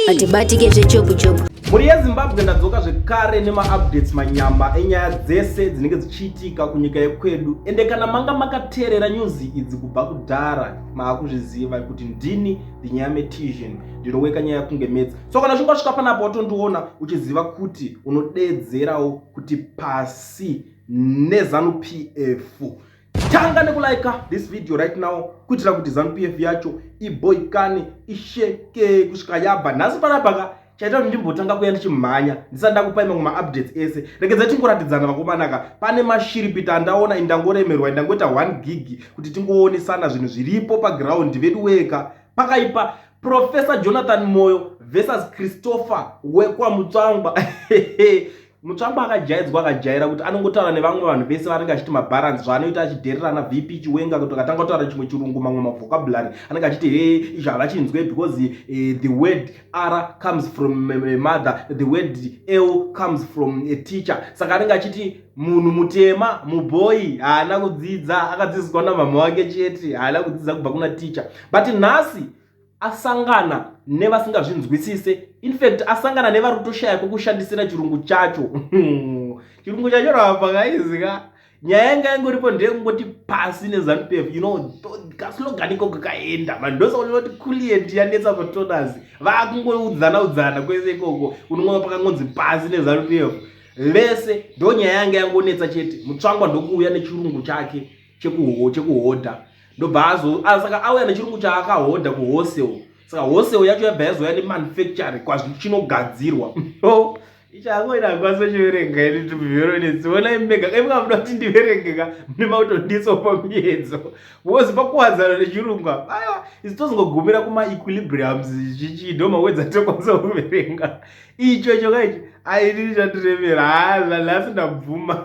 Hatibatike zvechopu-chopu. Mhuri yeZimbabwe, ndadzoka zvekare nemaupdates manyama enyaya dzese dzinenge dzichiitika kunyika yekwedu. Ende kana manga makateerera news idzi kubva kudhara, maakuzviziva kuti ndini the Nyametisian, ndinoweka nyaya kunge metsi. So kana uchinge wasvika panapa watondiona, uchiziva kuti unodeedzerawo kuti pasi neZANU PF. Tanga nekulaika this video right now kuitira kuti ZANU PF yacho iboikane, isheke kusvika yabva. Nhasi panapa chaita kuti ndimbotanga kuya ndichimhanya ndisati ndakupai mamwe maupdates ese. Regedzai tingoratidzana, vakomanaka. Pane mashiripita andaona, indangoremerwa, indangoita 1 gig kuti tingoonesana zvinhu zviripo paground vedu weka. Pakaipa. Professor Jonathan Moyo versus Christopher wekwaMutsvangwa. Mutsvangwa akajaidzwa, akajaira kuti anongotaura nevamwe vanhu vese vanenge achiti mabharansi. Zvaanoita achidhererana VP Chiwenga, kuti akatanga kutaura chimwe chirungu, mamwe mavocabulary anenge achiti, "He, izvo havachinzwe because the word R comes from a mother, the word L comes from a teacher." Saka anenge achiti munhu mutema mubhoi haana kudzidza, akadzidziswa namama wake chete, haana kudzidza kubva kuna teacher. But nhasi asangana nevasingazvinzwisise. In fact, asangana nevari kutoshaya kwekushandisira chirungu chacho. Chirungu chacho rapa kaizika. Nyaya yanga yangoripo ndeyekungoti pasi neZANU PF. Kaslogan ikoko kaenda vanhu, ndosaonoti kulient yanetsa patonas, vakungoudzana udzana kwese ikoko. Unongova pakangonzi pasi neZANU PF vese, ndo nyaya yanga yangonetsa chete. Mutsvangwa ndokuuya nechirungu chake chekuhodha, ndobva azo saka auya nechirungu chaakahodha kuwholesale. Saka wholesale yacho yabva yazouya nemanufacture kwazvichinogadzirwa. Ichangoita kwasa chiverenga ini to be very honest. Onai mega, emukamuda kuti ndiverengeka, mune makutondisopa muedzo because pakuwadzana nechirungu apa, aiwa, isi tozongogumira kumaequilibriums chichi, ndo mawedzi atokwanisa kuverenga. Icho icho kaichi ainini chandiremera. Ha, nhasi ndabvuma,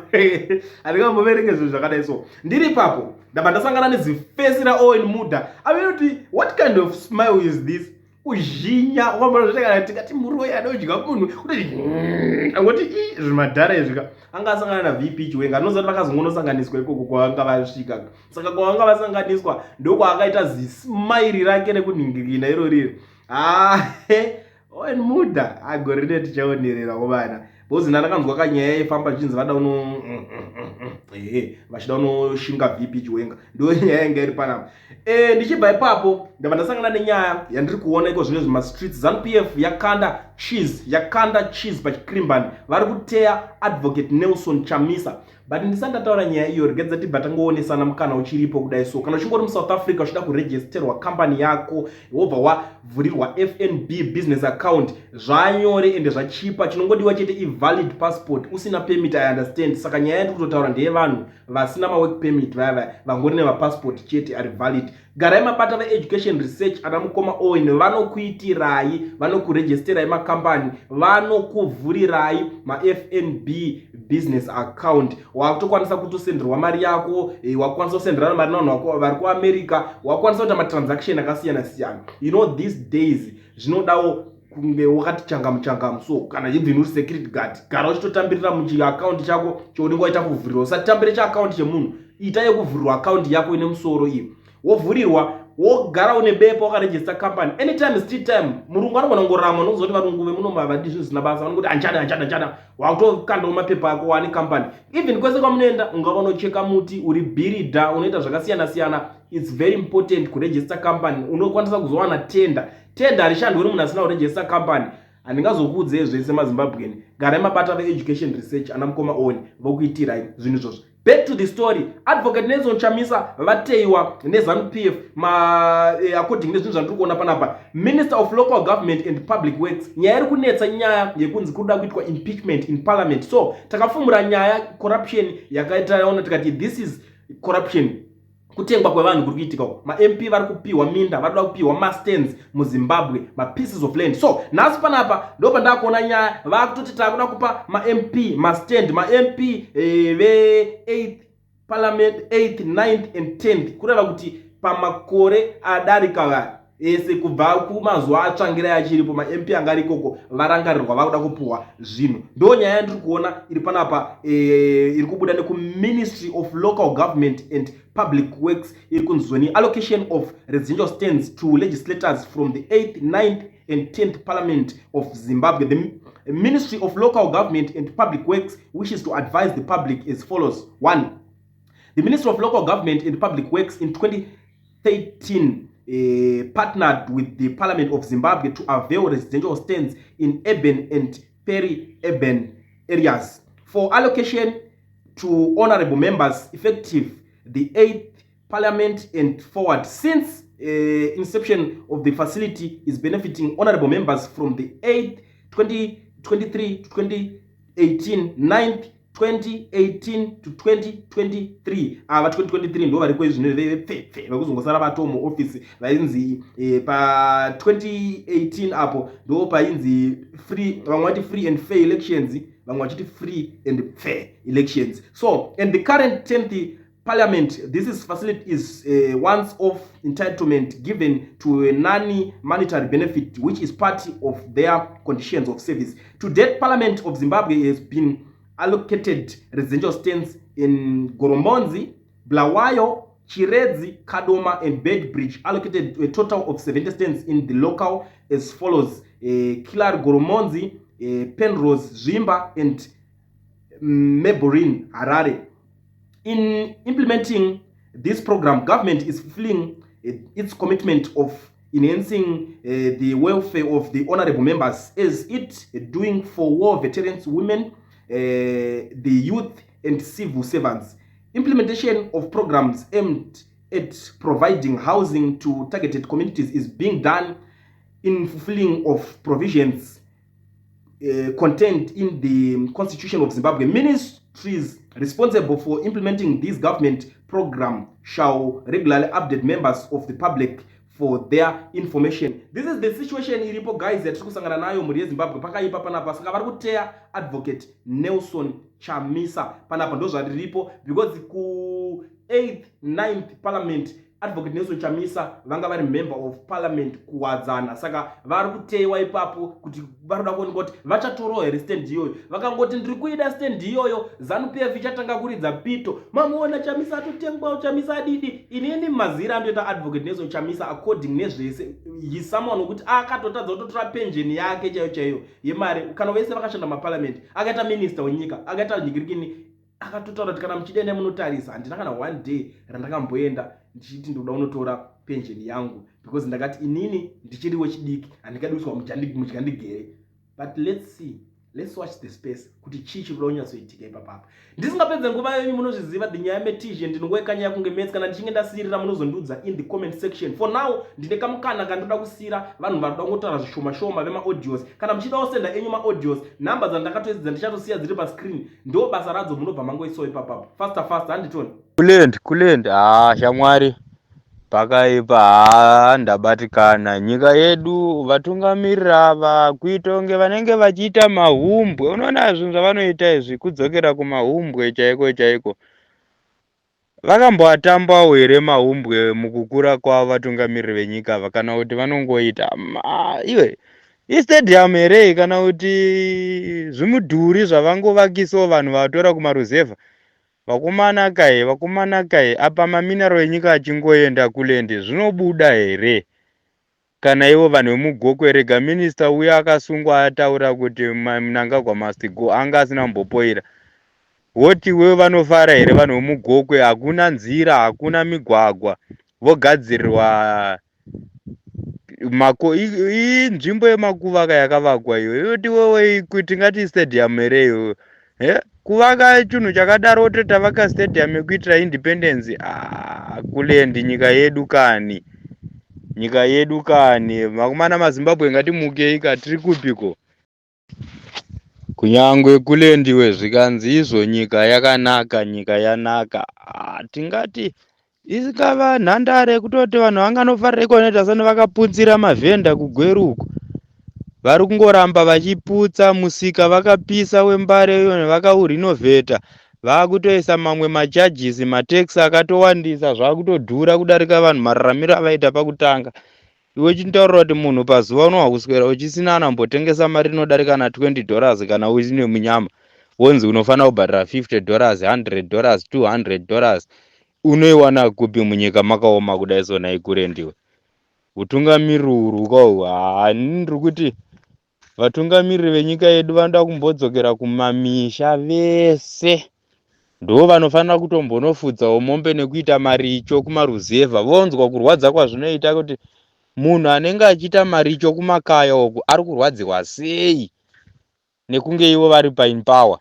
handingamboverenge zvinhu zvakadai. So ndiri ipapo, ndabva ndasangana nezifesi raOwen Mudha. Aminoti, "What kind of smile is this?" Kuzhinya wambona zvete kana tikati muroyi anodya munhu kuti angoti i zvimadhara izvi ka. Anga asangana naVP Chiwenga, anoziva kuti vakazongonosanganiswa ikoko kwavanga vasvika. Saka kwavanga vasanganiswa ndokwaakaita zismairi rake rekunhingirina iro riri. Ha, Owen Mudha, agore rine tichaonerera kovana, because ndandakanzwa kanyaya yaifamba zvichinzi vada uno ehe vachida unoshinga VP Chiwenga. Ndo nyaya yanga iri panapa. Ndichibva ipapo, ndabva ndasangana nenyaya yandiri kuona iko zvino zvimastreets. ZANU PF yakanda cheese, yakanda cheese pachikrimbani. Vari kuteya Advocate Nelson Chamisa. But ndisati ndataura nyaya iyo, regedza tibva tangoonesana mukana uchiripo kudai. So kana uchingori muSouth Africa uchida kuregisterwa kambani yako, wobva wavhurirwa FNB business account, zvanyore ende zvachipa. Chinongodiwa chete ivalid passport. Usina permit, I understand. Saka nyaya yandiri kutotaura ndeyevanhu vasina mawork permit, vaya vaya vangori nemapassport chete ari valid. Garai mabata veEducation Research, ana mukoma Owen, vanokuitirai, vanokuregisterai makambani, vanokuvhurirai maFNB business account. Wakutokwanisa kutosenderwa mari yako, wakukwanisa kusenderana mari navanhu vari kuAmerica, wakukwanisa kuita matransaction akasiyana siyana. These days zvinodawo kunge wakati changamu changamu. So kana even uri security guard, gara uchitotambirira muchiakaunti chako chounenge waita kuvhurirwa. Usatambire chiakaunti chemunhu, ita yekuvhurirwa akaunti yako ine musoro iyo. Wovhurirwa, wogara une bepa wakarejista company. Anytime street time, murungu anogona kungorama. Unozoti varungu vemuno havadi zvinhu zvisina basa, vanongoti hanchada, hanchada, hanchada. Wakutokandawo mapepa ako, wane company. Even kwese kwamunoenda, ungava unocheka muti, uri bhiridha, unoita zvakasiyana siyana, it's very important kurejista company. Unokwanisa kuzowana tender. Tender harishandwi uri munhu asina kurejista company. Handingazokuudzei zvese. MaZimbabweni, garai mabata veEducation Research, ana mukoma Owen, vokuitirai zvinhu izvozvo. Back to the story. Advocate Nelson Chamisa vateiwa neZANU PF according nezvinhu zvandiri kuona panapa. Minister of Local Government and Public Works, nyaya iri kunetsa nyaya yekunzi kuda kuitwa impeachment in parliament. So takafumura nyaya corruption yakaitaona, tikati this is corruption, kutengwa kwevanhu kuri kuitika uko. MaMP vari kupiwa minda, vari kuda kupiwa mastands muZimbabwe, mapieces of land. So nhasi panapa ndo pandakuona nyaya, vakutoti takuda kupa maMP mastand, maMP ve8th parliament, 8th, 9th and 10th, kureva kuti pamakore adarika va ese kubva kumazuva aTsvangirai achiripo, maMP anga ari ikoko varangarirwa, vakuda kupuhwa zvinhu. Ndo nyaya yandiri kuona iri panapa, iri kubuda nekuMinistry of Local Government and Public Works iri kunzweni allocation of residential stands to legislators from the 8th, 9th and 10th Parliament of Zimbabwe. The Ministry of Local Government and Public Works wishes to advise the public as follows. 1. The Ministry of Local Government and Public Works in 2013 partnered with the Parliament of Zimbabwe to avail residential stands in urban and peri-urban areas for allocation to honorable members effective the 8th Parliament and forward. Since inception of the facility is benefiting honorable members from the 8th 2023 to 2018, 9th 2018 to 2023. Ava 2023 ndo variko izvino vepfepfe vekuzongosara vato muofisi. Vainzi pa2018 apo ndo painzi free, vamwe vati free and fair elections, vamwe vachiti free and fair elections. So, and the current 10th Parliament, this is facility is once off entitlement given to a non monetary benefit, which is part of their conditions of service. To date, Parliament of Zimbabwe has been allocated residential stands in Goromonzi, Bulawayo, Chiredzi, Kadoma and Beitbridge, allocated a total of 70 stands in the local as follows: Killary, Goromonzi, Penrose, Zvimba and Mabelreign, Harare. In implementing this program, government is fulfilling its commitment of enhancing the welfare of the honorable members, as it doing for war veterans, women, the youth and civil servants. Implementation of programs aimed at providing housing to targeted communities is being done in fulfilling of provisions contained in the Constitution of Zimbabwe. Ministries responsible for implementing this government program shall regularly update members of the public for their information. This is the situation iripo, guys, yatiri kusangana nayo, mhuri yeZimbabwe. Pakaipa panapa. Saka vari kuteya Advocate Nelson Chamisa panapa, ndo zvariripo, because ku 8th 9th Parliament Advocate Nelson Chamisa vanga vari member of parliament kuwadzana. Saka vari kuteyiwa ipapo kuti vari kuda kuonekwa kuti vachatorawo here stand iyoyo. Vakangoti ndiri kuida stand iyoyo, ZANU PF ichatanga kuridza pito. Mamuona Chamisa atotengwawo, Chamisa adidi. Inini mazira andoita Advocate Nelson Chamisa, according nezvese, he's someone wekuti akatotadza kutotora penjeni yake chaiyo chaiyo yemari. Kana vese vakashanda maparliament, akaita minista wenyika, akaita nyikirikini, akatotaura kuti kana muchida munotarisa, handina kana one day randakamboenda ndichiti ndoda kunotora penjeni yangu, because ndakati inini ndichiri wechidiki, handingadi kuiswa mudyandigere. But let's see, let's watch the space kuti chii chiri kuda kunyatsoitika ipapapa. Ndisingapedze nguva yenyu, munozviziva the nyaya metizhe, ndinongoeka nyaya kunge mets. Kana ndichinge ndasiyirira, munozondiudza in the comment section. For now, ndine kamukana kandoda kusiyira vanhu vari kuda kungotaura zvishoma shoma vemaaudios. Kana muchida kusenda enyu maaudios, nhamba dzandakatoedza ndichatosiya dziri pascreen, ndo basa radzo, munobva mangoisawo ipapapo faster faster, handitoni. Kulend, kulend, ha shamwari, pakaipa. Ha, ndabatikana. Nyika yedu, vatungamiriri ava kuita kunge vanenge vachiita mahumbwe. Unoona zvinhu zvavanoita izvi, kudzokera kumahumbwe chaiko chaiko. Vakamboatambawo here mahumbwe mukukura kwavo vatungamiriri venyika ava, kana kuti vanongoita iwe istadium here, kana kuti zvimudhuri zvavangovakisawo vanhu vatora kumaruzevha? Vakomana kai, vakomana kai, apa mamineral enyika achingoenda kulendi, zvinobuda here kana ivo vanhu vemuGokwe? Rega minista uya akasungwa ataura kuti Mnangagwa must go, anga asina kumbopoira. Woti iwewe vanofara here vanhu vemuGokwe? Hakuna nzira, hakuna migwagwa, vogadzirirwa mako inzvimbo yemakuvaka yakavakwa iyo. Yoti wewe tingati stadium here iyoyo? Kuvaka chinhu chakadaro, wototi tavaka stadium yekuitira independence. Ah, kulendi, nyika yedu kani, nyika yedu kani. Vakomana, maZimbabwe, ngatimukei ka. Tiri kupiko? Kunyangwe kulendiwe zvikanzi izvo nyika yakanaka, nyika yanaka. Ah, tingati isingava nhandare kutoti vanhu vanganofarira ikonoita sani vakaputsira mavhenda kuGweru uko. Vari kungoramba vachiputsa musika, vakapisa weMbare iyo, vakaurenovheta, vakutoisa mamwe macharges, matax akatowandisa, zvakutodhura kudarika vanhu mararamiro avaita pakutanga. Iwe chinotaurira kuti munhu pazuva unohwa kuswera uchisina anambotengesa mari inodarika na $20 kana uine munyama, wonzi unofanira kubhadhara $50, $100, $200. Unoiwana kupi munyika makaoma kudai so nhai kure ndiwe? Hutungamiriri urwu ka uhu haa ini ndiri kuti vatungamiriri venyika yedu vanoda kumbodzokera kumamisha vese. Ndo vanofanira kutombonofudzawo mombe nekuita maricho kumaruzevha vonzwa kurwadza kwazvinoita kuti munhu anenge achiita maricho kumakaya uku ari kurwadziwa sei nekunge ivo vari paimpower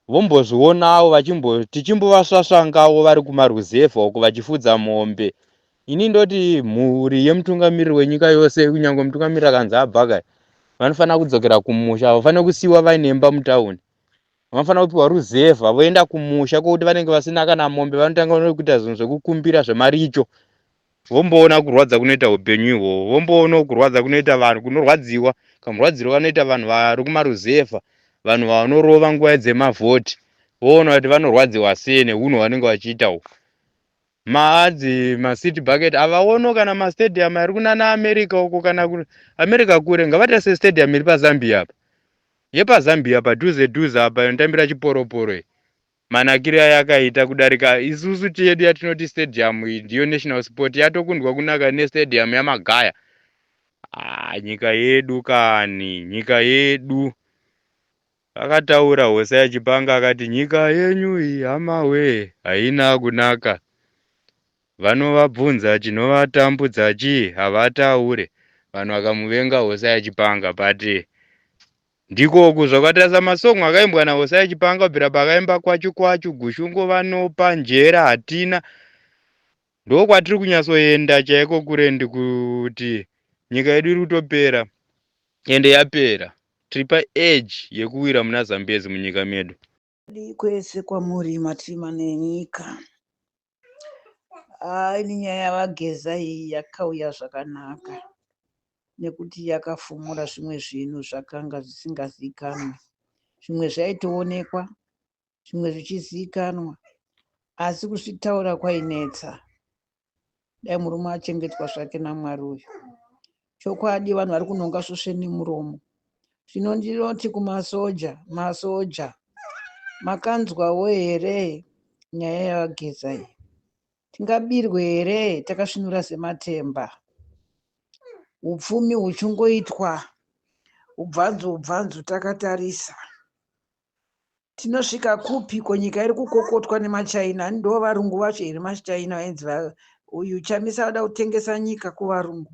vombozvionawo vachimbo tichimbovasvasvangawo vari kumaruzevha uko vachifudza mombe ini ndoti mhuri yemutungamiriri wenyika yose kunyange mutungamiriri akanzi abva kai vanofanira kudzokera kumusha havafanira kusiyiwa vaine imba mutauni vanofanira kupiwa ruzevha voenda kumusha kwokuti vanenge vasina kana mombe vanotanga kuita zvinhu zvekukumbira zvemaricho vomboona kurwadza kunoita upenyu ihwohwo vomboonawo kurwadza kunoita vanhu kunorwadziwa kamurwadziro kanoita vanhu vari kumaruzevha vanhu vanorova nguva dzemavhoti voona kuti vanorwadziwa sei neunhu hwavanenge vachiita uhu maadzi macity bucket havaono kana mastadium ari kunana america uko kana america kure ngavaita sestadium iri pazambia apa yepazambia padhuze dhuze apa inotambira chiporoporo iyi manakiro ayakaita kudarika isusu tiyedu yatinoti stadium iyi ndiyo national sport yatokundwa kunaka nestadium yamagaya ah, nyika yedu kani nyika yedu akataura Hosea Chipanga akati nyika yenyu iyi hama wee haina kunaka vanovabvunza chinovatambudza chii havataure vanhu vakamuvenga Hosea Chipanga but ndikoku zvakatarisa masong akaimbwa naHosea Chipanga kubvira pakaimba kwachu kwachu gushungo vanopa njera hatina ndokwatiri kunyatsoenda chaiko kurendi kuti nyika yedu iri kutopera ende yapera tiri paedge yekuwira muna zambezi munyika medu Dii kwese kwamuri mativi mana enyika. Haa ini nyaya yavaGeza iyi yakauya zvakanaka nekuti yakafumura zvimwe zvinhu zvakanga zvisingazivikanwe. Zvimwe zvaitoonekwa, zvimwe zvichizivikanwa asi kuzvitaura kwainetsa. Dai murume achengetwa zvake naMwari uyu. Chokwadi vanhu vari kunhonga svosve nemuromo. Zvino ndinoti kumasoja, masoja makanzwawo here nyaya yavaGeza iyi? Tingabirwe here takasvinura sematemba? Upfumi huchingoitwa ubvanzu ubvanzu takatarisa. Tinosvika kupi ko nyika iri kukokotwa nemaChina ndo varungu vacho here maChina vainzi uyu Chamisa vada kutengesa nyika kuvarungu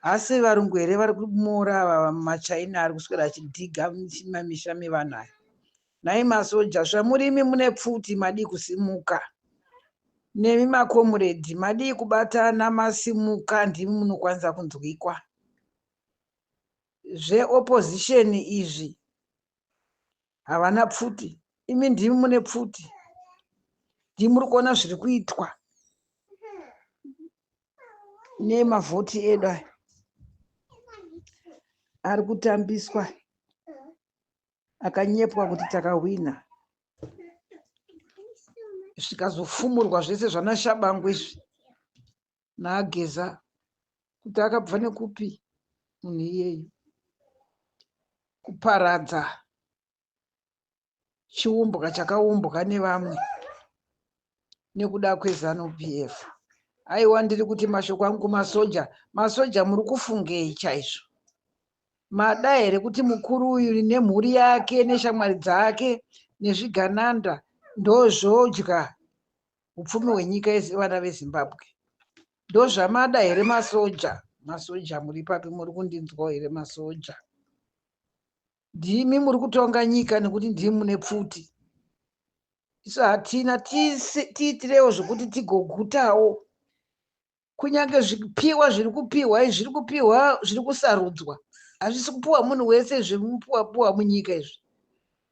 hasi varungu here vari kumora ava maChina ari kuswera achidhiga mamisha mevanhu aya nhai masoja zvamurimi mune pfuti madii kusimuka nemi makomuredhi madii kubatana masimuka ndimi munokwanisa kunzwikwa zveopposition izvi havana pfuti imi ndimi mune pfuti ndimi muri kuona zviri kuitwa nemavhoti edu aya ari kutambiswa akanyepwa kuti takahwina zvikazofumurwa zvese zvana shabangu izvi naageza kuti akabva nekupi munhu iyeyu kuparadza chiumbwa chakaumbwa nevamwe nekuda kwezanu pf aiwa ndiri kuti mashoko angu kumasoja masoja muri kufungei chaizvo mada here kuti mukuru uyu nemhuri yake neshamwari dzake nezvigananda ndozvodya upfumi hwenyika yevana vezimbabwe ndozvamada here masoja masoja muri papi muri kundinzwawo here masoja ndimi muri kutonga nyika nekuti ndimi mune pfuti isu hatina tiitirewo zvekuti tigogutawo kunyange zvipiwa zviri kupiwa izvi zviri kupiwa zviri kusarudzwa hazvisi kupiwa munhu wese zvimupiwa piwa munyika izvi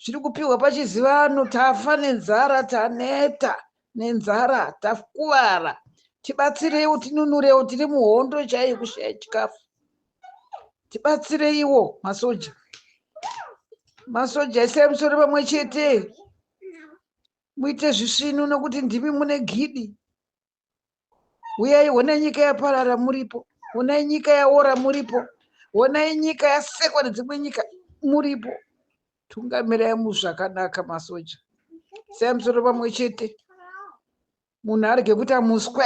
zviri kupiwa pachizivano tafa nenzara taneta nenzara takuvara tibatsireiwo tinunurewo tiri muhondo chaiyo kushaya chikafu tibatsireiwo masoja masoja isai musoro pamwe chete muite zvisvinu nokuti ndimi mune gidi Huyai honai nyika yaparara muripo, honai nyika yaora muripo, honai nyika yasekwa nedzimwe nyika muripo. Tungamirai muzvakanaka masoja, isai musoro pamwe chete. Munhu arege kuita muswe.